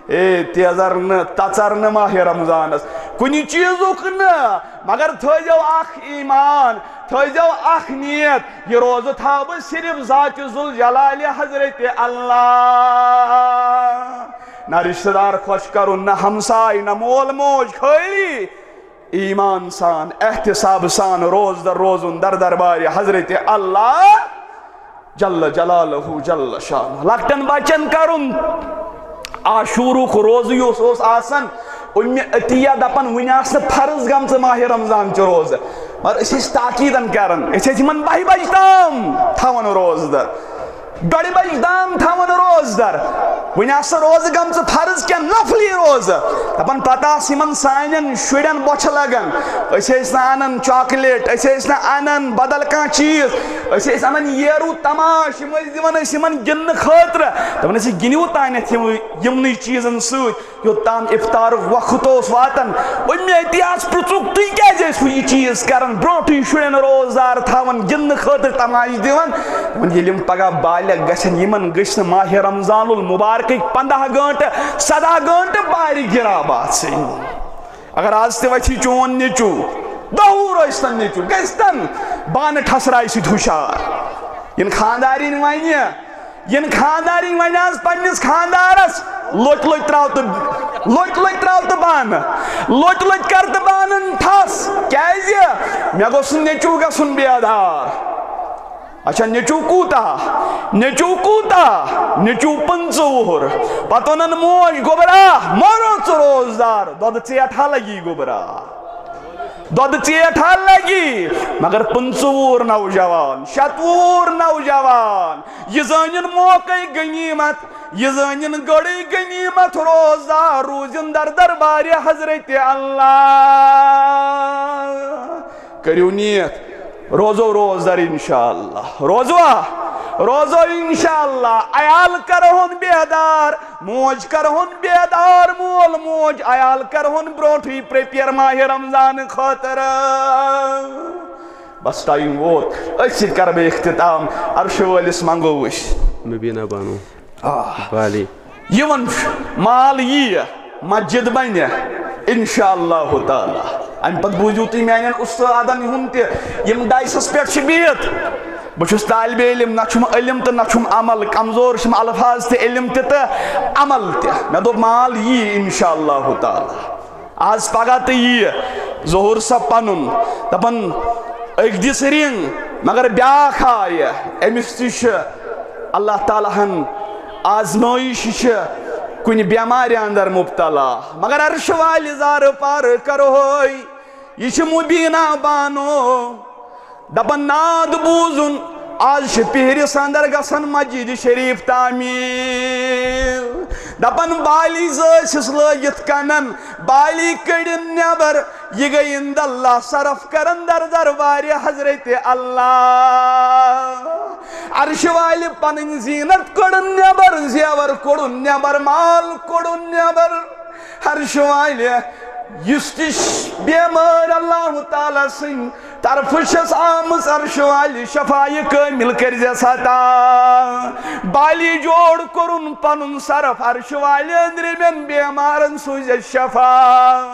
اے تیزر نہٕ، تژر نہٕ ماہِ رمضانس کُنہِ چیٖزُک نہٕ، مگر تھٲیزیو اکھ ایمان، تھٲیزیو اکھ نیت، یہِ روزٕ تھاو بہٕ صرف ذاتِ ذوالجلالِ حضرت اللہ۔ نہ رشتہٕ دار خۄش کرُن، نہ ہمساے، نہ مول موج، خٲلی ایمان سان، احتساب سان روزدر روزُن در دربارِ حضرت اللہ جل جلالہ جل شانہ۔ لۄکٹٮ۪ن بچن کرُن عاشورُک روزٕ یُس اوس آسان، اُمہِ عطیہ دپان وُنہِ آسہٕ نہٕ فرض گٔمژٕ ماہِ رمضان چہِ روزٕ، مگر أسۍ ٲسۍ تاکیٖدن کران، أسۍ ٲسۍ یِمن بہہِ بجہِ تام تھاوان روزدر۔ ڈۄڈِ بجہِ تام تھاوان روزدر۔ وۄنۍ آسہٕ روزٕ گٔمژٕ فرض کینٛہہ نفلی روزٕ۔ دپان پتہٕ آسہٕ یِمن سانٮ۪ن شُرٮ۪ن بۄچھِ لگان۔ أسۍ ٲسۍ نہٕ انان چاکلیٹ، أسۍ ٲسۍ نہٕ انان بدل کانٛہہ چیٖز۔ أسۍ ٲسۍ انان ییرو تماش، یِم ٲسۍ دِوان أسۍ یِمن گِنٛدنہٕ خٲطرٕ۔ دپان ٲسۍ، گِنٛدِو تانٮ۪تھ یِم، یِمنٕے چیٖزن سۭتۍ۔ یوٚتام افطارُک وقت اوس واتان، اُمے تہِ آس پرٛژھُکھ، "تُہۍ کیٛازِ ٲسوٕ یہِ چیٖز کران؟ برونٛٹھٕے شُرٮ۪ن روزدار تھاوان، گِنٛدنہٕ خٲطرٕ تماشہٕ دِوان؟" دوٚپُن، ییٚلہِ یِم پگاہ بالغ گژھن، یِمن گٔژھۍ نہٕ ماہِ رمضان المبارکٕکۍ پنٛداہ گٲنٛٹہٕ، سداہ گٲنٛٹہٕ بارِ گِراب آسٕنۍ۔ اگر آز تہِ وۄتھی چون نیٚچوٗ، دَہ وُہُر ٲسۍتن نیٚچوٗ، گٔژھتن بانہٕ ٹھسراے سۭتۍ ہُشار۔ یِن خانٛدارِنۍ وَنہِ، یِن خانٛدارِنۍ وَنہِ آز پنٛنِس خانٛدارس، "لۄتۍ لۄتۍ ترٛاو تہٕ، لۄتۍ لۄتۍ ترٛاو تہٕ بانہٕ، لۄتۍ لۄتۍ کر تہٕ بانَن ٹھس، کیٛازِ مےٚ گوٚژھ نہٕ نیٚچوٗ گژھُن بیدار۔" اچھا، نیٚچوٗ کوٗتاہ؟ نیٚچوٗ کوٗتاہ؟ نیٚچوٗ پٕنٛژٕہ وُہُر۔ پتہٕ وَنان موج، "گوٚبرا، مہ روز ژٕ روزدار، دۄدٕ ژیٹھ ہا لگی گوٚبرا، دۄدٕ ژیٹھ ہا لگی۔" مگر پٕنٛژٕہ وُہُر نوجوان، شَتوُہ وُہُر نوجوان، یہِ زٲنِن موقعے غنیٖمت، یہِ زٲنِن گٔڑٕے غنیٖمت، روزدار روٗزِن در دربارِ حضرت اللہ۔ کٔرِو نیت، روزو روزدر انشاءاللہ۔ روزوا؟ روزو انشاءاللہ۔ عیال کرہون بیدار، موج کرہون بیدار، مول موج عیال کرہون برونٹھٕے prepare ماہِ رمضان خٲطرٕ۔ بس ٹایم ووت، أتھۍ سۭتۍ کرٕ بہٕ اختتام۔ عرشہِ وٲلِس منگو أسۍ۔ مبینہ بانو۔ آ۔ بالی۔ یِمن مال ییہِ، مسجد بنہِ، انشاءاللہ تعالیٰ۔ امہِ پتہٕ بوٗزِو تُہۍ میانٮ۪ن اُستادن ہُنٛد تہِ، یِم ڈایسس پٮ۪ٹھ چھِ بِہِتھ۔ بہٕ چھُس طالبِ علم، نہ چھُم علم تہٕ نہ چھُم عمل، کمزور چھِم الفاظ تہِ، علم تہِ تہٕ عمل تہِ۔ مےٚ دوٚپ، مال ییہِ انشاءاللہ تعالیٰ۔ آز پگاہ تہِ ییہِ ظہور صٲب پنُن، دپان، "أکۍ دِژ رِنٛگ، مگر بیٛاکھ آیہِ، أمِس تہِ چھِ اللہ تعالیٰ ہن آزمٲیِش، یہِ چھِ کُنہِ بٮ۪مارِ اندر مبتلا، مگر عرشہِ والہِ زارٕ پارٕ کرہوے، یہِ چھِ مبینہ بانو۔" دپان ناد بوزُن، آز چھِ پِہرِس اندر گژھان مسجد شریف تعمیٖر۔ دپان بالی زٲسِس لٲگِتھ کنن، بالی کٔڑِن نٮ۪بر، یہِ گٔے عند اللہ صرف کرن در دربارِ حضرت اللہ۔ عرشہِ والہِ پنٕنۍ زینت کوٚڑُن نٮ۪بر، زیور کوٚڑُن نٮ۪بر، مال کوٚڑُن نٮ۪بر۔ عرشہِ والہِ، یُس تہِ ش-، بیمٲر اللہ تعالیٰ سٕنٛدِ طرفہٕ چھس آمٕژ، عرشہِ والہِ شفایہِ کٲمِل کٔرزٮ۪س عطا۔ بالی جوڑ کوٚرُن پنُن صرف، عرشہِ والہِ أنٛدرِمٮ۪ن بیمارن سوٗزٮ۪س شفا،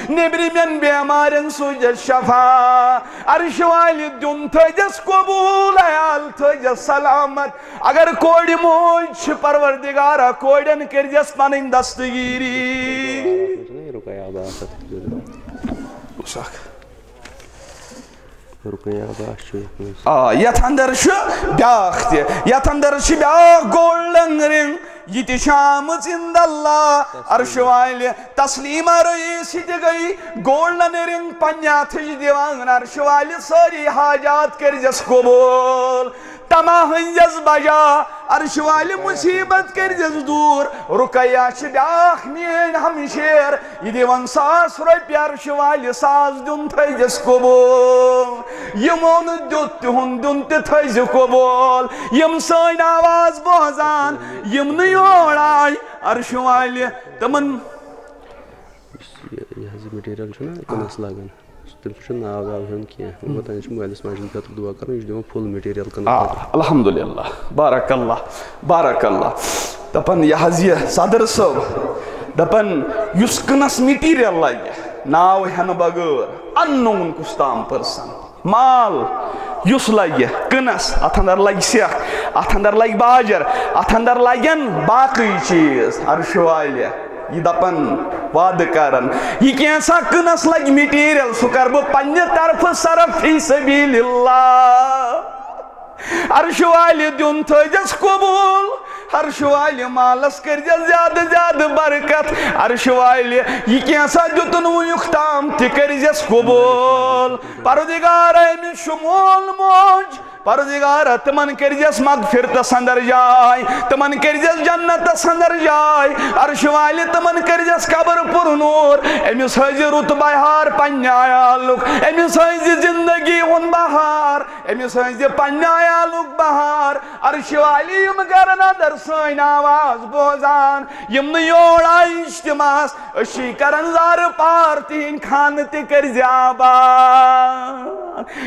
نیٚبرِمٮ۪ن بیمارن سوٗزٮ۪س شفا۔ عرشہِ والہِ دیُن تھٲیزٮ۪س قبوٗل، عیال تھٲیزٮ۪س سلامت۔ اگر کورِ موج چھِ، پروردگارا، کورٮ۪ن کٔرزٮ۪س پنٕنۍ دستگیٖری۔ رُقیہ عباس اَتھ۔ رُقیہ عباس چھُ یَتھ منٛز۔ آ، یَتھ اندر چھُ بیٛاکھ تہِ، یَتھ اندر چھِ بیٛاکھ golden ring، یہِ تہِ چھِ آمٕژ عند اللہ۔ عرشہِ والہِ تسلیمہ رئیس تہِ گٔے golden ring پننہِ اَتھٕچ دِوان۔ عرشہِ والہِ سٲری حاجات کٔرزٮ۪س قبوٗل، طمع ہٕنٛزٮ۪س بجا، عرشہِ والہِ مصیبت کٔرزٮ۪س دوٗر۔ رُقیہ چھِ بیٛاکھ میٲنۍ ہمشیر، یہِ دِوان ساس رۄپیہِ، عرشہِ والہِ ساس دیُن تھٲیزٮ۪س قبوٗل۔ یِمو نہٕ دیُت، تِہُنٛد دیُن تہِ تھٲیزِ قبوٗل۔ یِم سٲنۍ آواز بوزان، یِم نہٕ یور آے، عرشہِ والہِ تِمن۔ یُس یہِ، یہِ حظ یہِ material چھُنہ کٕنَس لگان، تٔمۍ سُنٛد چھُ ناو واو ہیوٚن کینٛہہ۔ وۄنۍ تام چھُ مٲلِس ماجہِ ہِنٛدِ خٲطرٕ دُعا کَرُن، یہِ چھُ دِوان full material کٕنَس آ، خٲطرٕ۔ الحمدللہ، بارک اللہ، بارک اللہ۔ دَپان یہِ حظ یہِ صدر صٲب، دَپان یُس کٕنَس material لَگہِ، ناو ہٮ۪نہٕ بغٲر، unknown کُس تام person، مال یُس لَگہِ کٕنَس، اَتھ اندر لَگہِ سٮ۪کھ، اَتھ اندر لَگہِ باجر، اَتھ اندر لَگن باقٕے چیٖز۔ عرشہِ والہِ یہِ دَپان، وعدٕ کران، یہِ کینٛژھا کٕنَس لَگہِ material، سُہ کَرٕ بہٕ پننہِ طرفہٕ صرف فی سبیل اللہ۔ عرشہِ والہِ دیُن تھٲیزٮ۪س قبوٗل، عرشہِ والہِ مالس کٔرزٮ۪س زیادٕ زیادٕ برکت، عرشہِ والہِ یہِ کینٛژھا دیُتُن وُنیُک تام تہِ کٔرزٮ۪س قبوٗل۔ پروردگار، أمِس چھُ مول موج، پروردگارا، تِمن کٔرزٮ۪س مغفرتس اندر جاے، تِمن کٔرزٮ۪س جنتس اندر جاے، عرش والہِ تِمن کٔرزٮ۪س قبر پر نور، أمِس ہٲوزِ رُت بہار پننہِ عیالُک، أمِس ہٲوزِ زندگی ہُنٛد بہار، أمِس ہٲوزِ پننہِ عیالُک بہار۔ عرش والہِ، یِم گرن اندر سٲنۍ آواز بوزان، یِم نہٕ یور آیہِ اجتماعس، أسۍ چھِ کران زارٕ پار، تِہِنٛدۍ خانہٕ تہِ کٔرزِ آباد،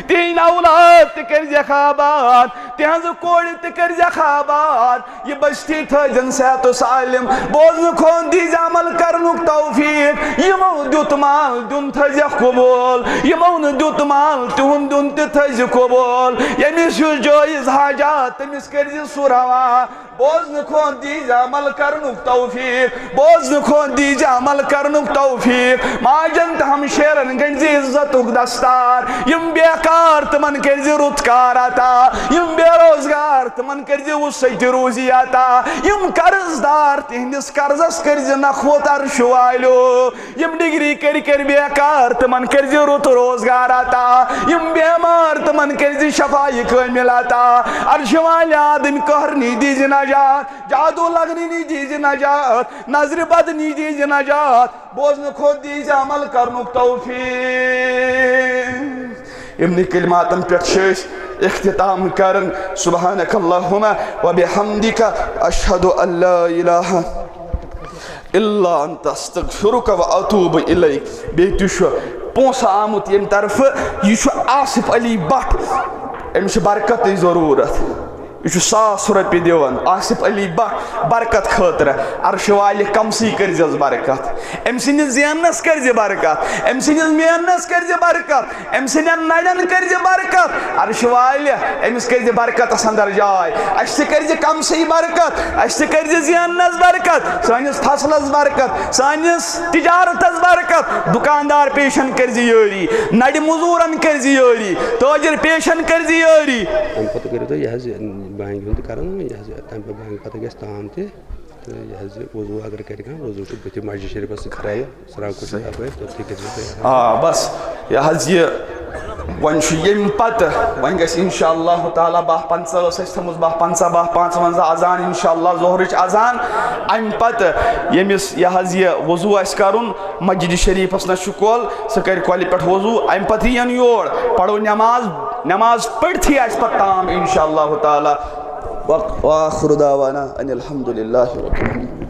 تِہِنٛدۍ اولاد تہِ کٔرزٮ۪کھ آباد، تِہٕنٛزٕ کورِ تہِ کٔرزٮ۪کھ آباد، یہِ بستی تھٲوزٮ۪ن صحت و سالم، بوزنہٕ کھوٚن دیٖزِ عمل کرنُک توفیق، یِمو دیُت مال دیُن تھٲوزٮ۪کھ قبول، یِمو نہٕ دیُت مال تِہُنٛد دیُن تہِ تھٲوزِ قبول، ییٚمِس یُس جٲیز حاجات تٔمِس کٔرزِ سُہ روا۔ بوزنہٕ کھوٚن دیٖزِ عمل کرنُک توفیق، بوزنہٕ کھوٚن دیٖزِ عمل کرنُک توفیق۔ ماجن تہٕ ہمشیرن گٔنٛڈزِ عزتُک دستار۔ یِم بیکار تِمن کٔرزِ رُت کار عطا، یِم بے روزگار تِمن کٔرزِ وُسعتِ روزی عطا، یِم قرض دار تِہنٛدِس قرضس کٔرزِ نکھوت عرشہٕ والیو۔ یِم ڈگری کٔرۍ کٔرۍ بیکار، تِمن کٔرزِ رُت روزگار عطا۔ یِم بیمار، تِمن کٔرزِ شفایہِ کٲمِل عطا۔ عرشہٕ والہِ، آدمہِ قہرٕ نِش دیٖزِ نجات، جادو لگنہٕ نِش دیٖزِ نجات، نظرِ بدٕ نِش دیٖزِ نجات، بوزنہٕ کھوٚت دیٖزِ عمل کرنُک توفیق۔ یِمنٕے کلماتن پٮ۪ٹھ چھِ أسۍ اختتام کران۔ سبحانک اللہم و بحمدک، اشہد ان لا الہ الا انت، استغفرک و اتوب الیک۔ بیٚیہِ تہِ چھُ پونٛسہٕ آمُت ییٚمہِ طرفہٕ، یہِ چھُ آصف علی بٹ، أمِس چھِ برکتٕچ ضروٗرت۔ یہِ چھُ ساس رۄپیہِ دِوان آصف علی بٹ برکت خٲطرٕ۔ عرشہٕ والہِ، کمسٕے کٔرزٮ۪س برکت، أمۍ سٕنٛدِس زیننس کٔرزِ برکت، أمۍ سٕنٛدِس میننس کٔرزِ برکت، أمۍ سٕنٛدٮ۪ن نرٮ۪ن کٔرزِ برکت۔ عرشہٕ والہِ، أمِس کٔرزِ برکتس اندر جاے۔ اسہِ تہِ کٔرزِ کمسٕے برکت، اسہِ تہِ کٔرزِ زیننس برکت، سٲنِس فصلس برکت، سٲنِس تجارتس برکت، دُکاندار پیشن کٔرزِ یٲری، نرِ مزوٗرن کٔرزِ یٲری، تٲجر پیشن کٔرزِ یٲری۔ تَمہِ پَتہٕ کٔرِو تُہۍ یہِ حظ یہِ بانگہِ ہُنٛد تہِ کران، یہِ حظ یہِ تَمہِ پَتہٕ بانگہِ پَتہٕ گژھِ تام تہِ۔ تہٕ یہِ حظ یہِ وضوٗ اگر کَرِ کانٛہہ، وضوٗ چھُ بٕتھِ مسجد شریٖفَس سۭتۍ ترٛایہِ، سرٛان کُٹھ چھُ یَپٲرۍ، توٚتتھٕے کٔرِو تُہۍ۔ آ، بس، یہِ حظ یہِ، وۄنۍ چھُ ییٚمہِ پَتہٕ، وۄنۍ گژھِ اِنشاء اللہ تعالیٰ باہ پنٛژاہ، ٲس اَسہِ تھٲومٕژ باہ پنٛژاہ، باہ پانٛژھ وَنٛزاہ اذان، اِنشاء اللہ ظہرٕچ اذان۔ اَمہِ پَتہٕ ییٚمِس یہِ حظ یہِ وضوٗ آسہِ کَرُن، مسجد شریٖفَس نہ چھُ کۄل، سُہ کَرِ کۄلہِ پٮ۪ٹھ وضوٗ، اَمہِ پَتہٕ یِیَن یور، پَرو نٮ۪ماز، نٮ۪ماز پٔرتھٕے آسہِ پَتہٕ تام اِنشاء اللہ تعالیٰ۔ وَ-، وَآخِرُ دَعْوَانَا أَنِ الْحَمْدُ لِلَّهِ رَبِّ الْعَالَمِينَ۔